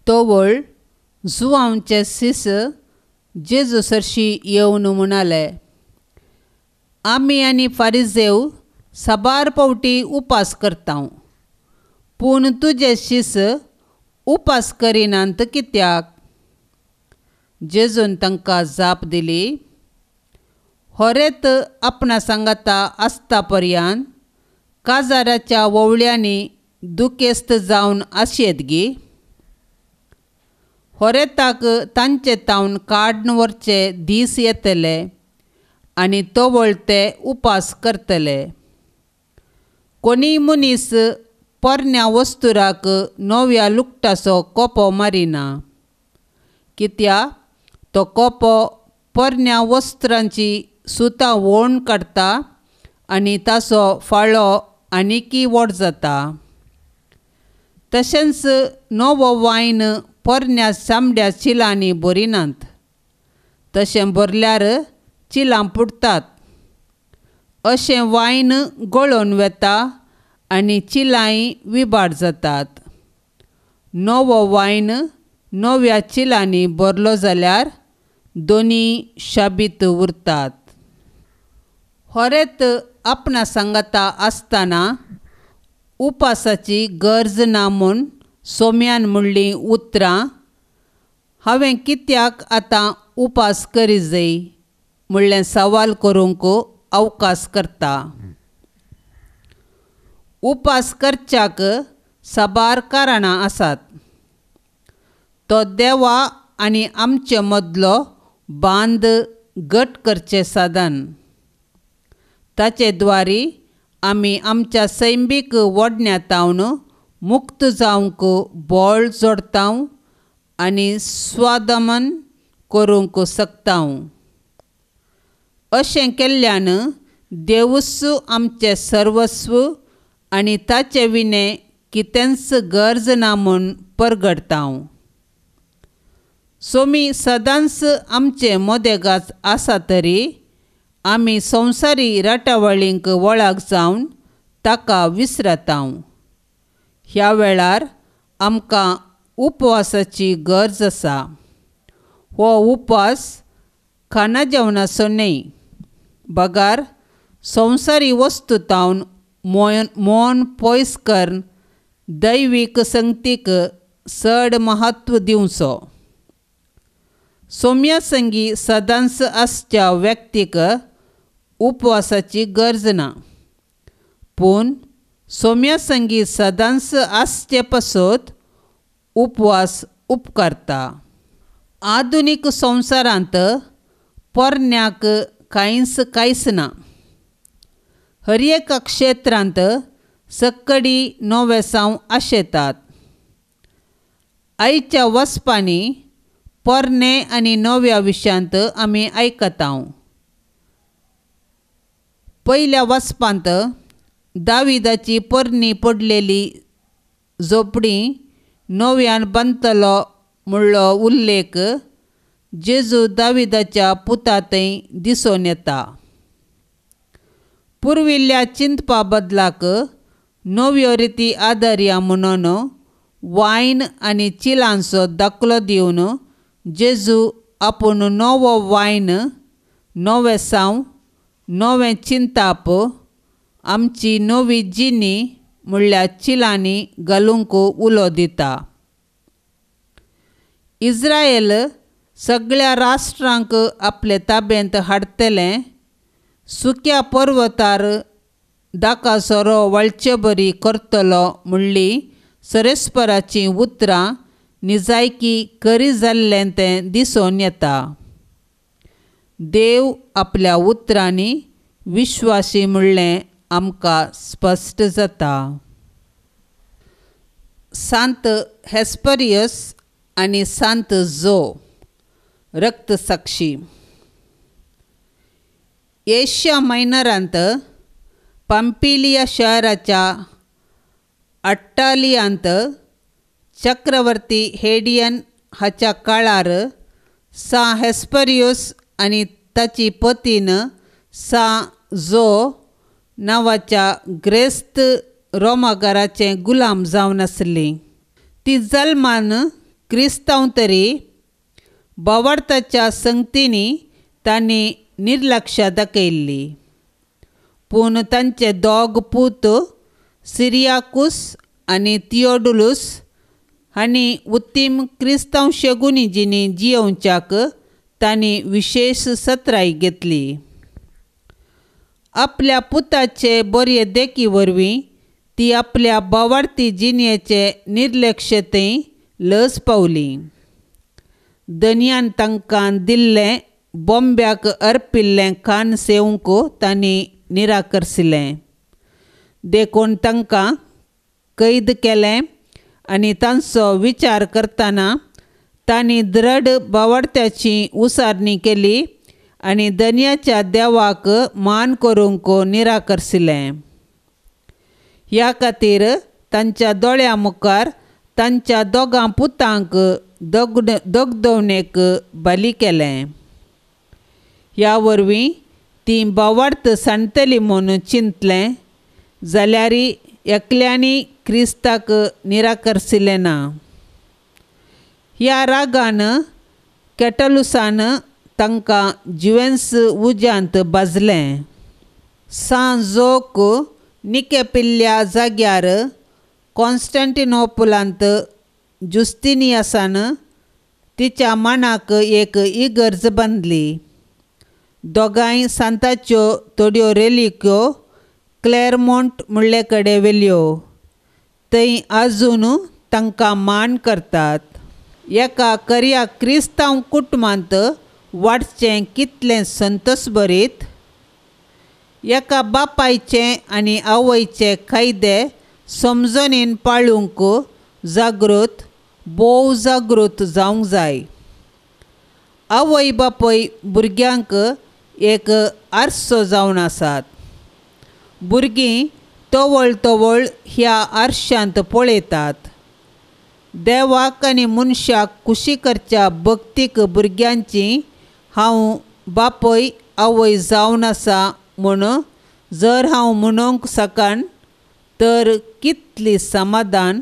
तोवळ जुवांवचे सीस जेजू सरशी येवन म्हणाले, आमी आनी फारिजेव साबार पावटी उपास करता, पूण तुजे शीस उपास करिनात कित्याक? जेजून तांकां जाप दिली, होरेत आपणा सांगाता आसता पर्यान काजाराच्या वोवळ्यांनी दुखेस्त जावन आशेत गी? होरेताक तांचे तावन काडून व्हरचे दीस येतले आनी तवळ ते उपास करतले. कोणीय मनीस पोरण्या वस्तुराक नव्या लुकटाचो कोपो मारिना, कित्याक तो कोपो पोरण्या वस्त्रांची सुतां वोण काडटा आनी ताचो फाळो आनीकय व्हड जाता. तशेंच नवो वायन पोरण्या चामड्या चिलांनी भरिनात, तशें भरल्यार चिलां पुडटात. अशें वायन गळोवन वता आनी चिलांय विबाड जातात. नवो वायन नव्या चिलांनी भरलो जाल्यार दोनूय शाबीत उरतात. होरेत आपणा सांगाता आसतना उपासाची गरज ना म्हूण सोम्यान म्हणलीं उतरां हांवें कित्याक आतां उपास करी जाय म्हणलें सवाल करूंक अवकाश करता. उपास करच्याक साबार कारणां आसात. तो देवा आनी आमचे मदलो बांद घट करचें साधन. ताचे द्वारी आमी आमच्या सैमीक वडण्या तावन मुक्त जावंक बळ जोडता आनी स्वादमन करूंक शकता. अशें केल्ल्यान देवूच आमचें सर्वस्व आनी ताचे विणें कितेंच गरज ना म्हूण परगटता. सोमी सदांच आमचे मदेगाच आसा तरी आमी संवसारी राटावळींक वळख जावन ताका विसरता. ह्या वेळार आमकां उपवासाची गरज आसा. हो उपास खाणा जेवणाचो न्हय, बगार संवसारी वस्तू तावन मन पयस करून दैवीक संगतीक चड म्हत्व दिवचो. सोम्या संगी सदांच आसच्या व्यक्तीक उपवासाची गरज ना, पूण सोम्या संगी सदांच आसचे पासत उपवास उपकारता. आधुनीक संवसारांत पोरण्याक कांयच कांयच ना. हर एका क्षेत्रांत सक्कडी नवेसांव आशेतात. आयच्या वचपांनी पोरणे आनी नव्या विशयांत आमी आयकता. पयल्या वचपांत दाविदाची पोरणी पडलेली झोपडी नव्यान बांदतलो म्हणलो उल्लेख जेजू दाविदाच्या पुतांतय दिसून येता. पुर्विल्ल्या चिंतपा बदलाक नव्यो रिती आदारया म्हणून वायन आनी चिलांचो दाखलो दिवन जेजू आपूण नवो वायन, नवें साव, नवें चिंताप, आमची नवी जिणी म्हणल्यार चिलांनी घालूंक उलो दिता. इस्रायल सगळ्या राष्ट्रांक आपले ताब्यांत हाडटलें, सुक्या पर्वतार दाका सोरो वळचे बरी करतलो म्हणली सरेस्पराचीं उतरां निजायकी खरी जाल्लें तें दिसून येता. देव आपल्या उतरांनी विश्वासी म्हणलें आमकां स्पश्ट जाता. सांत हेस्परियस आनी सांत जो रक्तसाक्षी. एशिया मायनरांत पाम्पिलिया शहराच्या अट्टालियांत चक्रवर्ती हेडियन हाच्या काळार सा हेस्परियस आनी ताची पतीन सा जो नांवाच्या ग्रेस्त रोमागाराचे गुलाम जावन आसली. ती जल्मान क्रिस्तांव तरी भावार्थाच्या संगतींनी तांणी निर्लक्ष दाखयल्ली. पूण तांचे दोग पूत सिरियाकूस आनी थियोडुलूस हांणी उत्तीम क्रिस्तांव शेगुनी जिणी जियोवच्याक तांणी विशेश सत्राय घेतली. आपल्या पुताचे बरे देखी वरवीं ती आपल्या भावार्थी जिणेचे निर्लक्षते लज पावली. धनयान तांकां दिल्लें बॉम्ब्याक अर्पिल्लें खाण सेवंक तांणी निराकरसिलें. देखून तांकां कैद केलें आनी तांचो विचार करतना तांणी दृढ भावार्थ्याची उसारणी केली आनी धनयाच्या देवाक मान करूंक निराकरसिलें. ह्या खातीर तांच्या दोळ्यां मुखार तांच्या दोगां पुतांक दगदवणेक बली केलें. ह्या वरवीं ती भावार्थ सांडटली म्हूण चिंतलें जाल्यार एकल्यांनी क्रिस्ताक निराकरसिलें ना. ह्या रागान कॅटलुसान तांकां जिवेंस उज्यांत भाजलें. सां जोक निकेपिल्ल्या जाग्यार कॉन्स्टँटिनोपलांत जुस्तिनियासान तिच्या मानाक एक इगर्ज बांदली. दोगांय सांताच्यो थोड्यो रेलिक्यो क्लॅरमोंट म्हणले कडेन व्हेल्यो. थंय आजून तांकां मान करतात. एका खऱ्या क्रिस्तांव कुटुंबांत वाडचें कितलें संतोसभरीत. एका बापायचे आनी आवयचे कायदे समजणीन पाळूंक जागृत भोव जागृत जावंक जाय. आवय बापूय भुरग्यांक एक आरसो जावन आसात. भुरगीं तवळ तवळ ह्या आरशांत पळयतात. देवाक आनी मनशाक खुशी करच्या भक्तीक भुरग्यांची हांव बापूय आवय जावन आसा म्हूण जर हांव म्हणूंक शकन तर कितली समाधान.